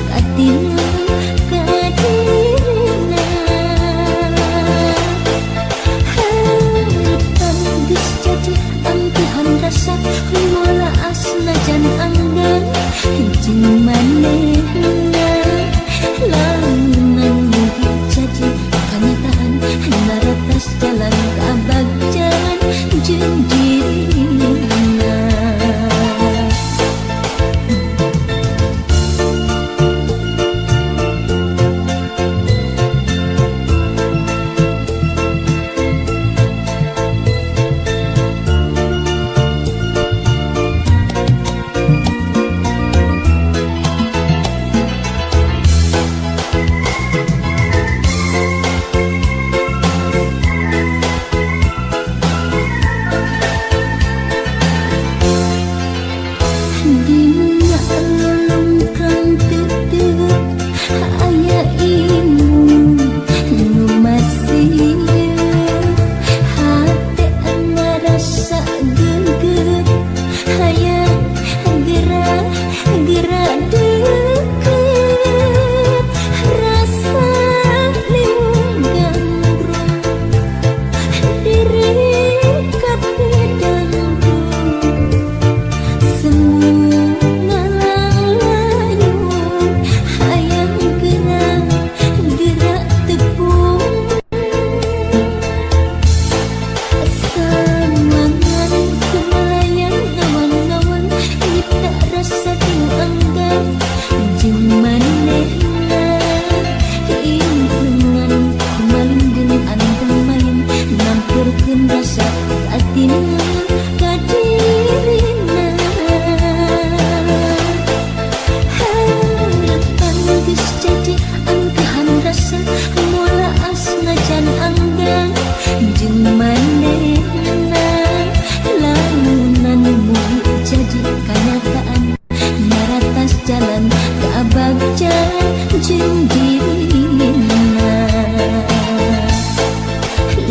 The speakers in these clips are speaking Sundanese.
katina kadirina harapan geus jadi angkihan rasa moal asnajan anggang jeung manehna lamun mugi jadi kanyataan naratas jalan kabagjan jeung dirina. Dina lolongkang tetep aya imun nu masih hate ngarasa geget hayang gerak gerak deket rasa liung gandrung diri kapedangku rasa katina kadirina harapan geus jadi angkahan rasa moal asnajan anggang jeung manehna lamunan mugi jadi kanyataan naratas jalan kabagjan jeung dirina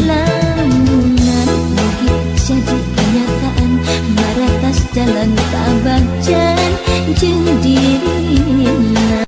lamunan mugi jadi kenyataan maratas jalan kabagjan jeung dirina.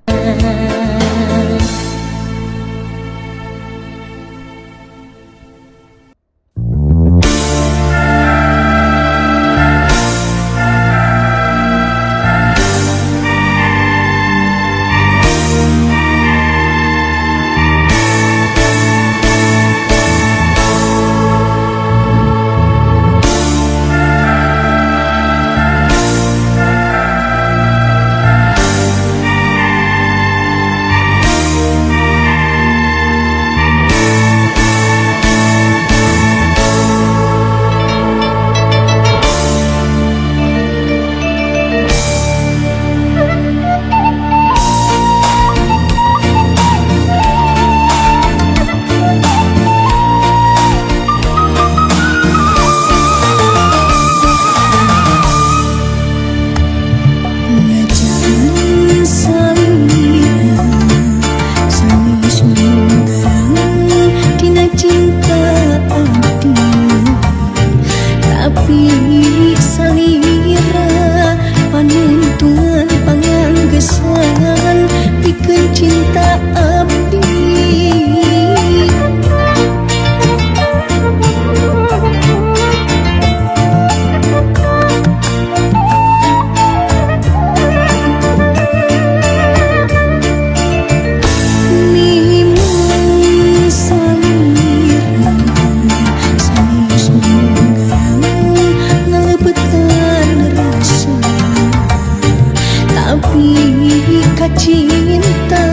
Cinta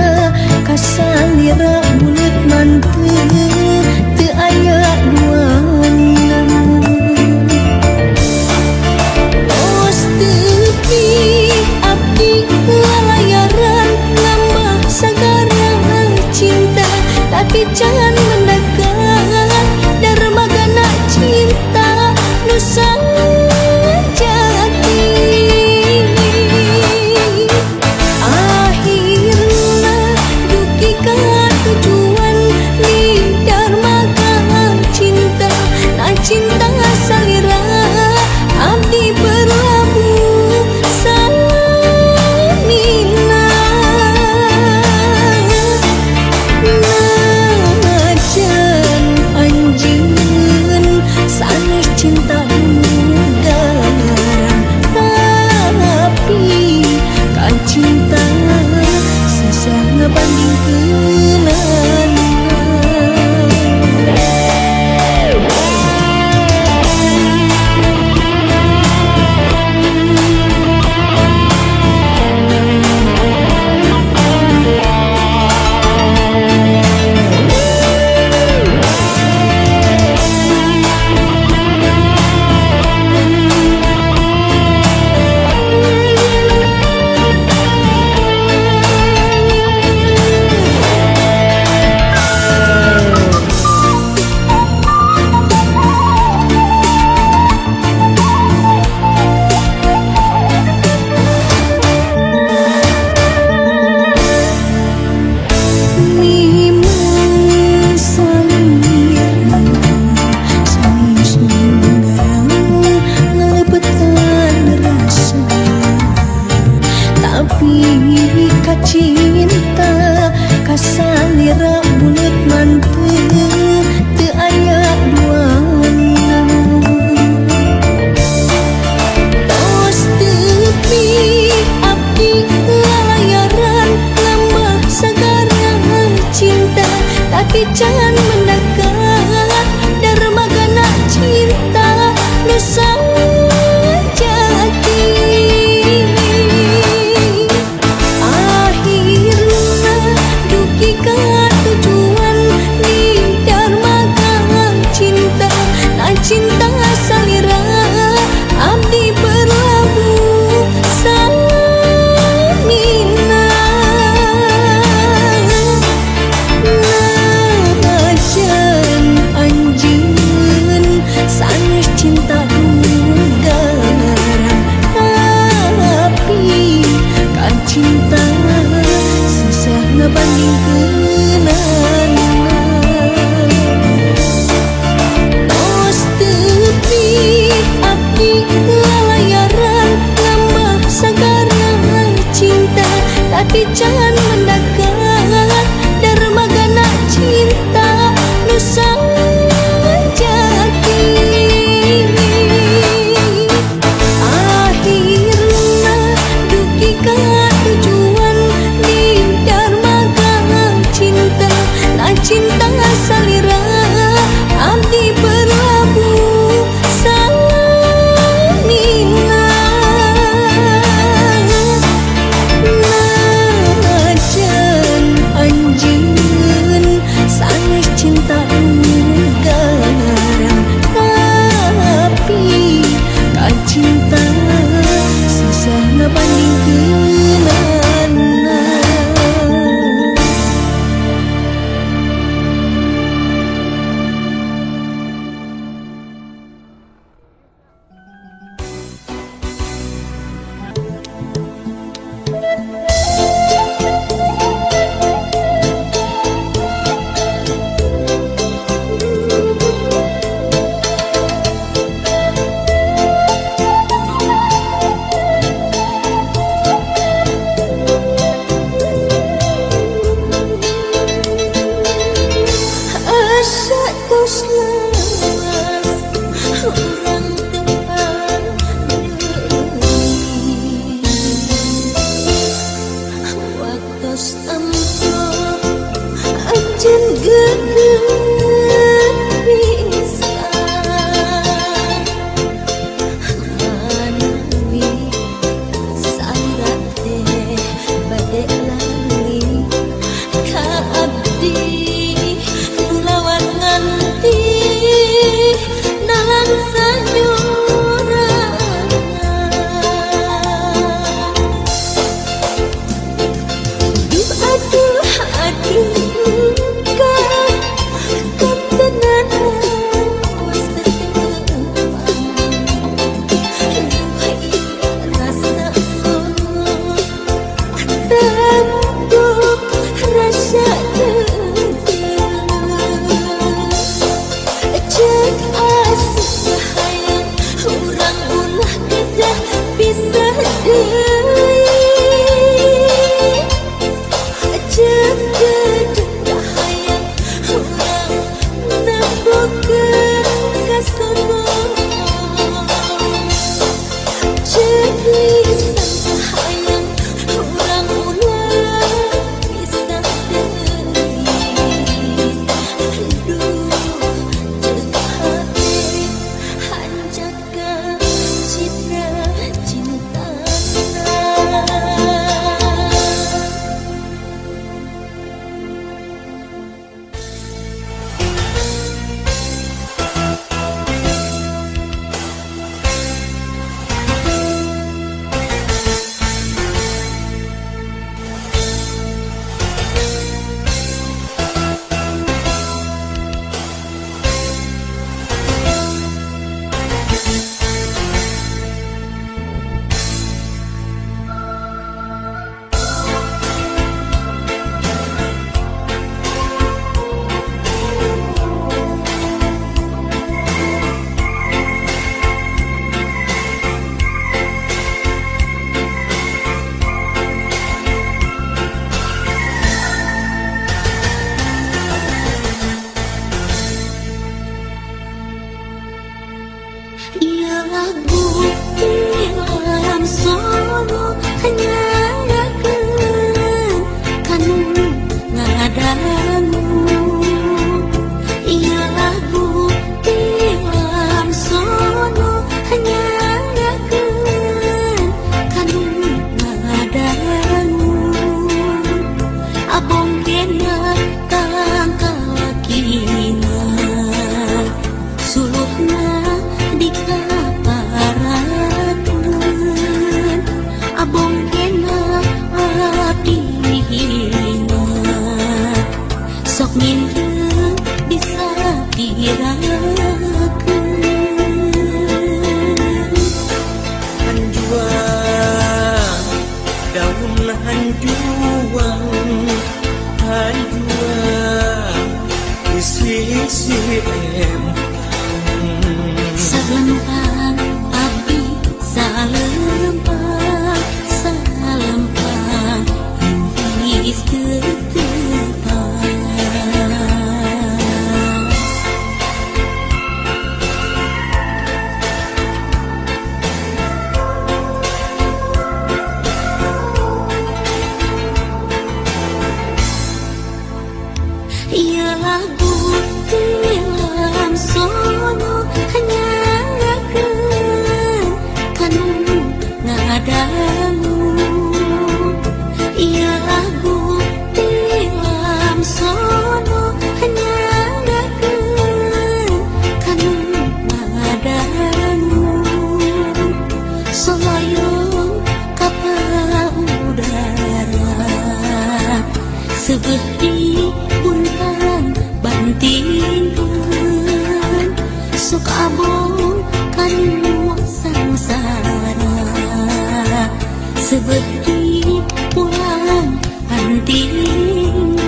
kasalira bulet manteu teu aya duana tos tepi abdi lalayaran nambah sagara cinta tapi jangan mendekat darmagana cinta nu sajati. Tujuan di darmaga cinta, nah cinta salira abdi berlabuh salamina. salira buleut manteu teu aya duana. Tos tepi abdi lalayaran lembah sagara cinta, tapi can mendekat dermagana cinta nu sajati. Akhirna dugi ka tujuan di dermaga cinta, na cinta salira abdi berlabuh samina. Najan anjeun sanes cinta dugaran, tapi kan cinta susah ngabandingkeunana. Tos tepi abdi lalayaran lembah sagara cinta, tapi can mendekat dermagana cinta nu sajati. Akhirna dugi ka tujuan di dermaga cinta, na cinta salira abdi berlabuh samina. Najan anjeun sanes cinta dugaran, tapi ka cinta susah ngabandingkeunana. Asa tos lawas urang teu padeui, waktos amplop anjeun geuneuh pisan, manawi salira teh bade lali ka abdi nu lawas nganti nalangsa nyorangan. Duh aduh ngadangu ieu lagu ti Lamsono nyanggakeun kanu ngadangu abong kena tangkakina suluhna dikaparakeun abong kena abdi hina sok minta bisa dirakeun. Hanjuang daun hanjuang hanjuang di sisi empang. Salempang abdi salempang salempang intis tetepang. Ieu lagu ti Lamsono nyanggakeun kanu ngadangu ieu lagu ti Lamsono nyanggakeun kanu ngadangu solayong kapal udara seubeuh di buntan bantingkeun sok abong kanu sangsara seubeuh di pulang antingkeun.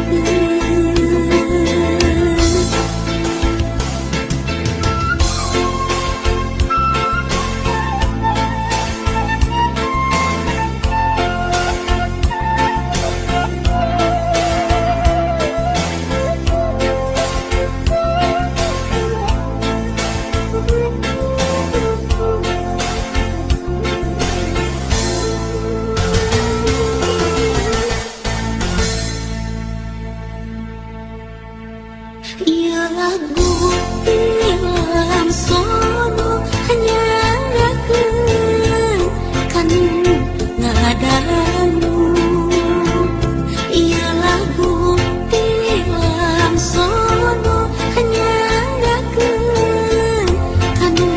Ieu lagu ti Lamsono nyanggakeun kanu ngadangu ieu lagu ti Lamsono nyanggakeun kanu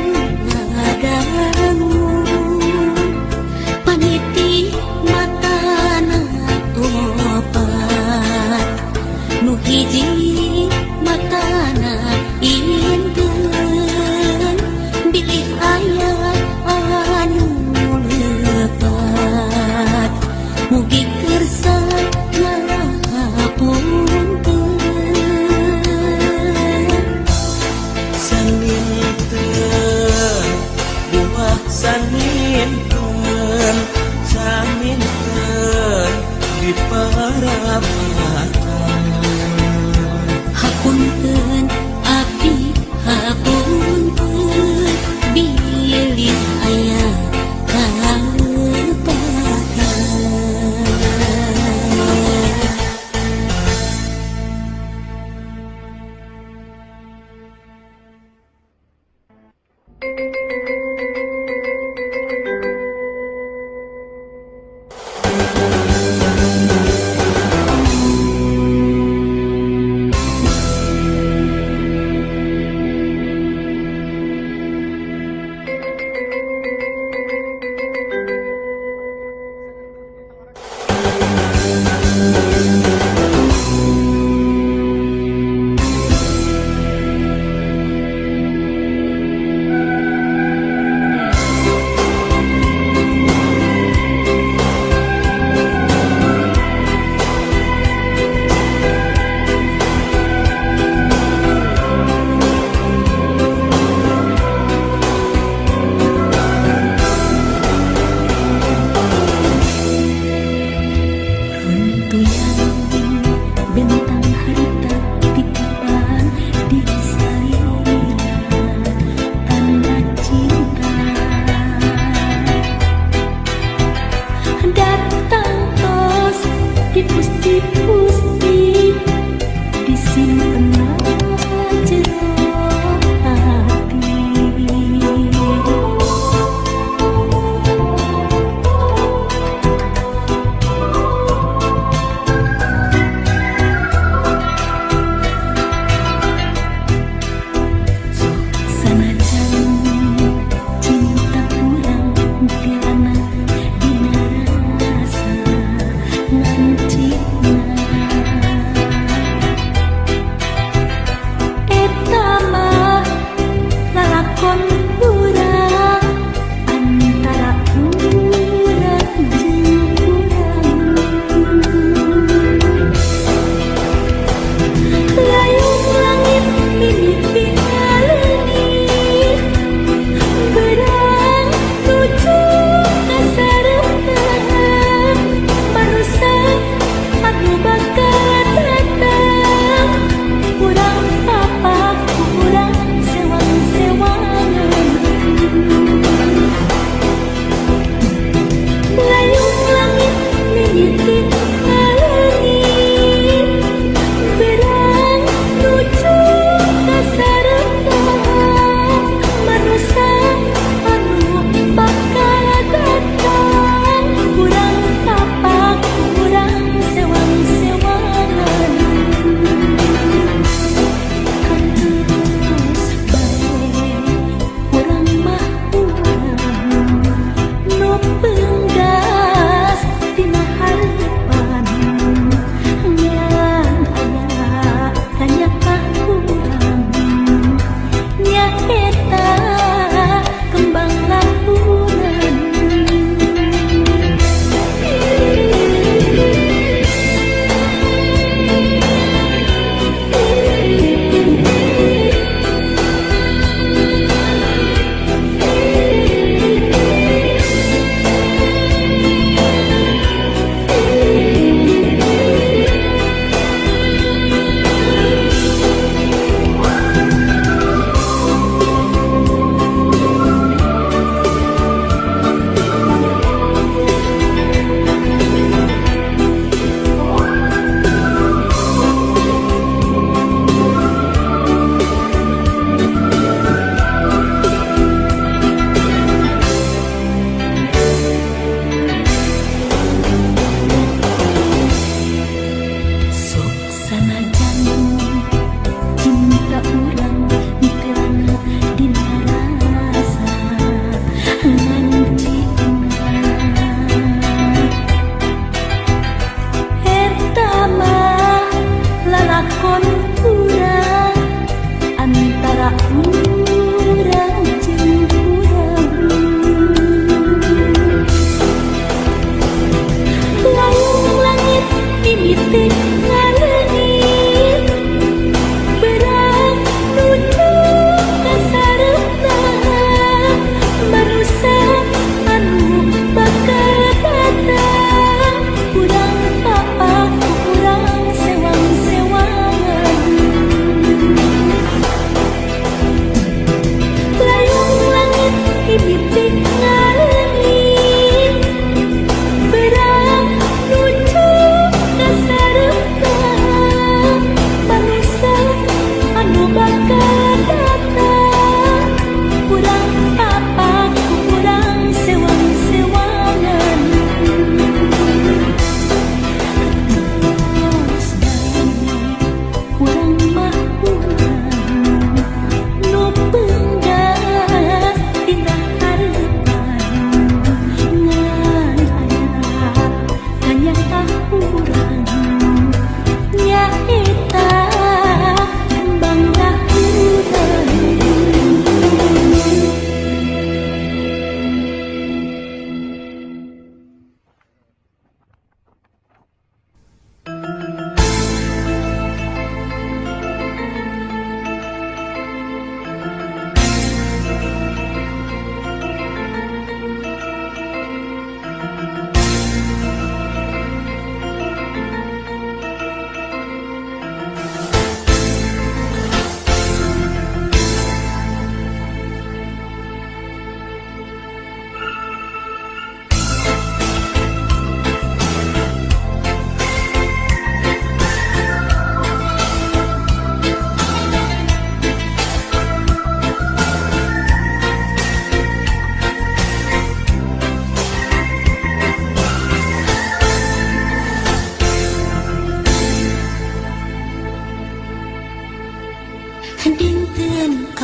ngadangu paniti matana opat nu hiji matana inten bilih aya anu lepat mugi kersa ngahapunten. Saninten buah saninten saninten di parapatan.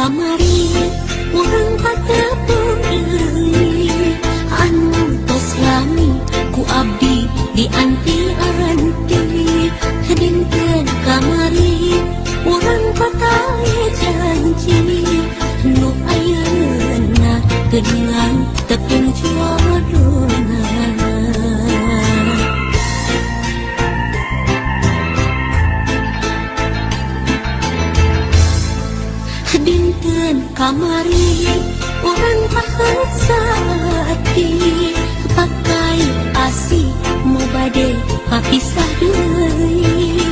Kamari urang patepung deui anu tos lami ku abdi dianti-anti. Dinten kamari urang patale janji nu ayeuna geuningan tepung jodona. Dinten kamari urang pahet saati pakai asi mau bade papisah deui.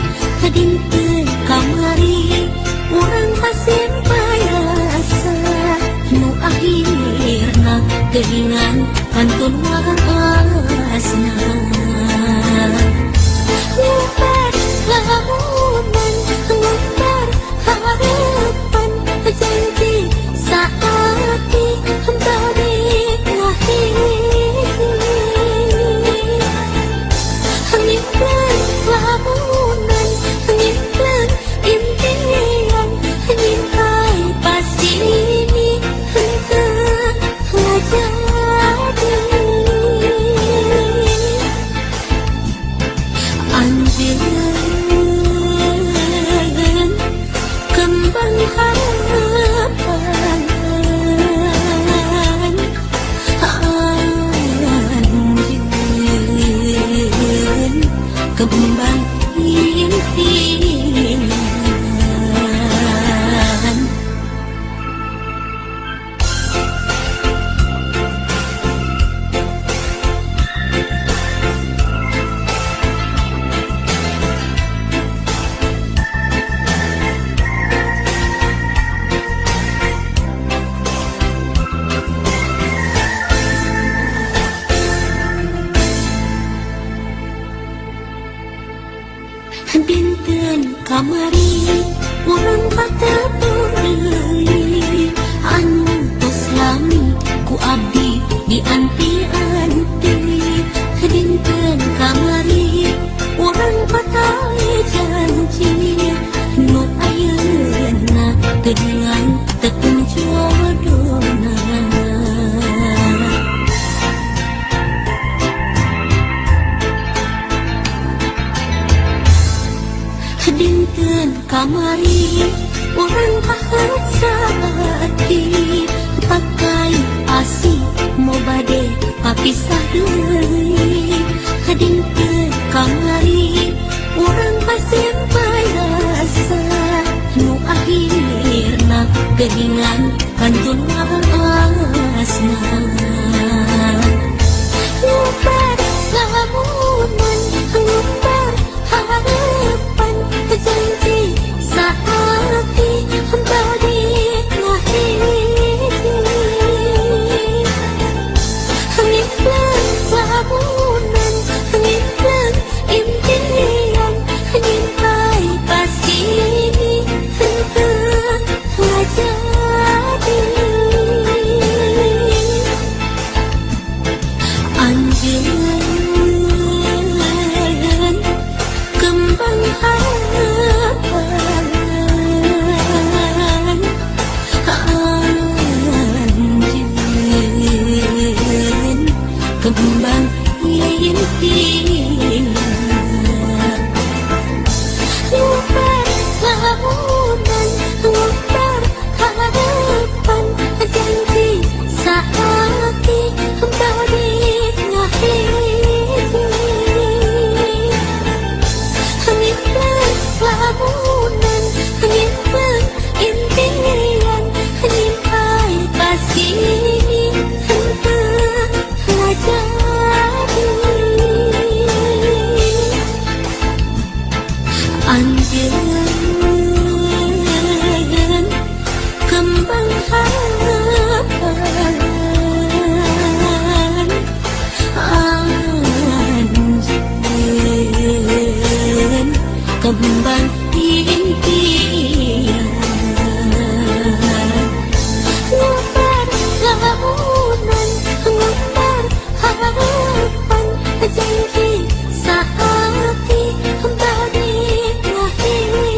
Dinten kamari urang pasimpai rasa nu akhirna geuningan kantun waasna. Ngubar lamunan ngubar harapan janji saati bade ngahiji. Ngimpleng lamunan ngimpleng impian nyimpai pasini henteu ngajadi. Anjeun kembang harapan, anjeun kembang impian. Dinten kamari urang patepung deui anu tos lami ku abdi dianti-anti. Dinten kamari urang patale janji nu ayeuna geuningan tepung jodona. Dinten kamari urang pahet saati pakai asi mau bade papisah deui. Dinten kamari urang pasimpai rasa nu akhirna geuningan kantun waasna. Ngubar lamunan ngubar harapan janji saati bade ngahiji. Ngimpleng lamunan ngimpleng impian nyimpai pasini henteu ngajadi. Anjeun kembang harapan, anjeun kembang impian. Ngubar lamunan ngubar harapan janji saati bade ngahiji. Ngimpleng lamunan ngimpleng impian nyimpai pasini henteu ngajadi. Anjeun kembang harapan, anjeun kembang impian. Ngubar lamunan ngubar harapan janji saati bade ngahiji.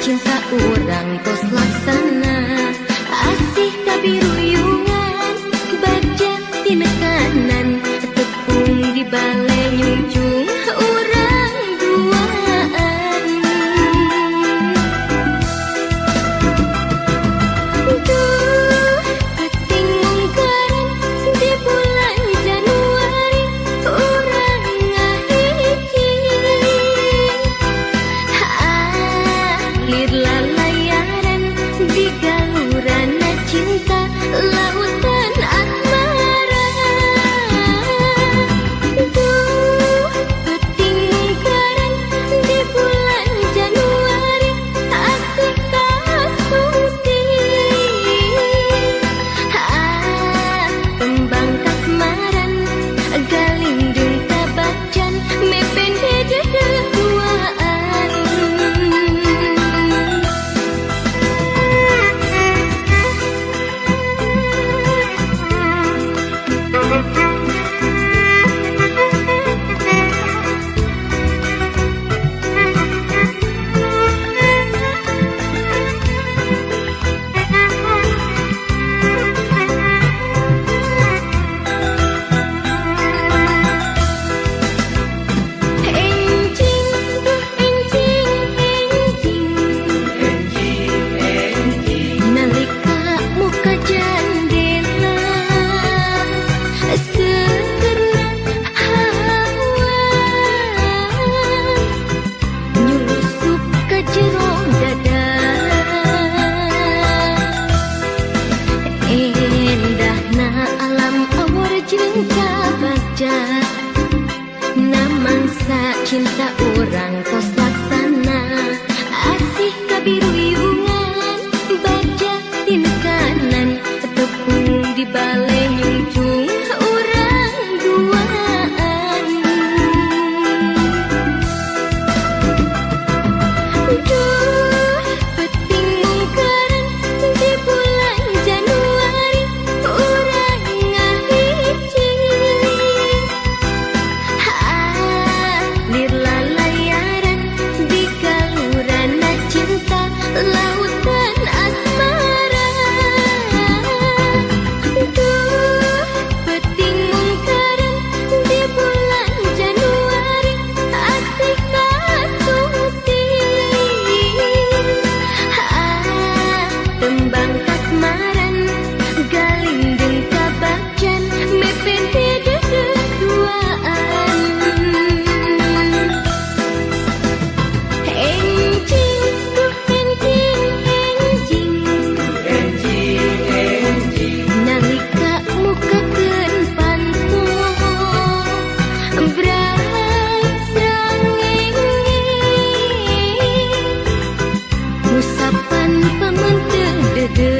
Cinta urang tos laksana asih kabiruyungan baca tinekanan tepung di bale nyuncung urang duaan. Duh ating mungkaran di bulan Januari urang ngahiji lir lalayaran di. Kembang kasmaran galindeng kabakjan mepete dededuaan. Enjing duh enjing enjing Enjing enjing nalika mukakeun panto brai srangenge ngusapan pamenteng dede.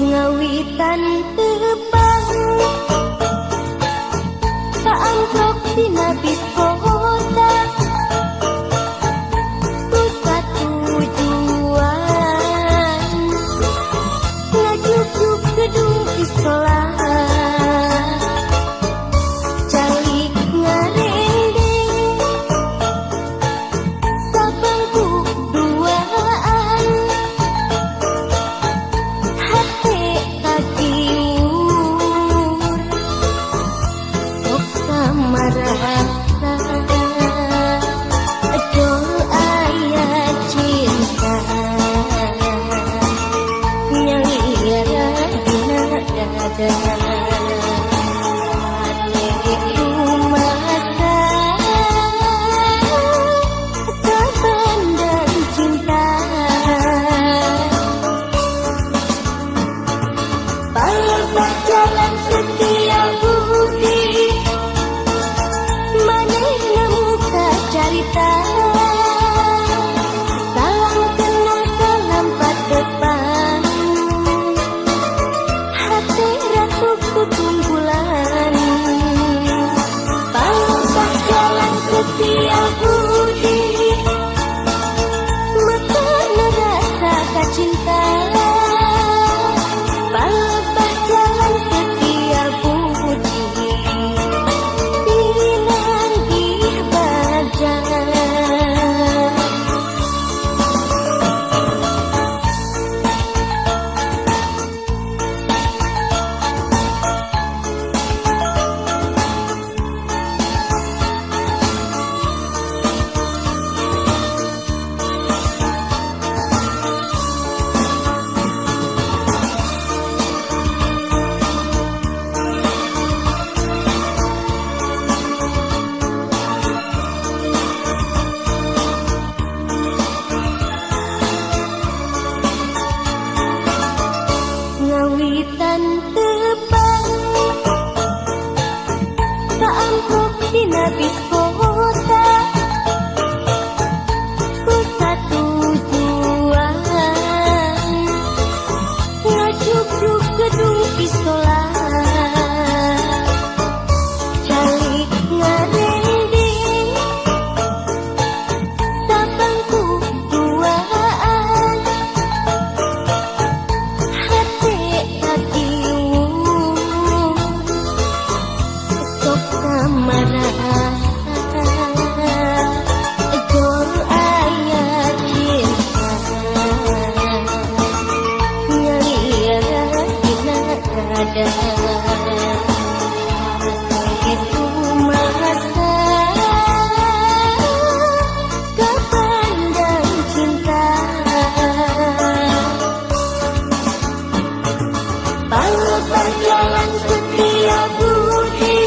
Ngawitan tepang paamprok dina bis kota pusat tujuan ngajugjug gedung Islam calik ngarendeng sabangku duaan hate kakiur sok samarasa jol aya cinta nyalira dina dada hate rumasa kabandang cinta. Palebah jalan setia budi manehna muka carita salam kenal salam patepang hate ratu kutunggulan. Palebah jalan setia budi mekana rasa kacinta. Palebah jalan setia budi pinanggih bagja. Ngawitan tepang paamprok dina bis kota pusat tujuan ngajugjug gedung Islam calik ngarendeng sabangku duaan hate kakiur sok samarasa jol aya cinta nyalira dina dada hate rumasa kapandang cinta. Palebah jalan setia budi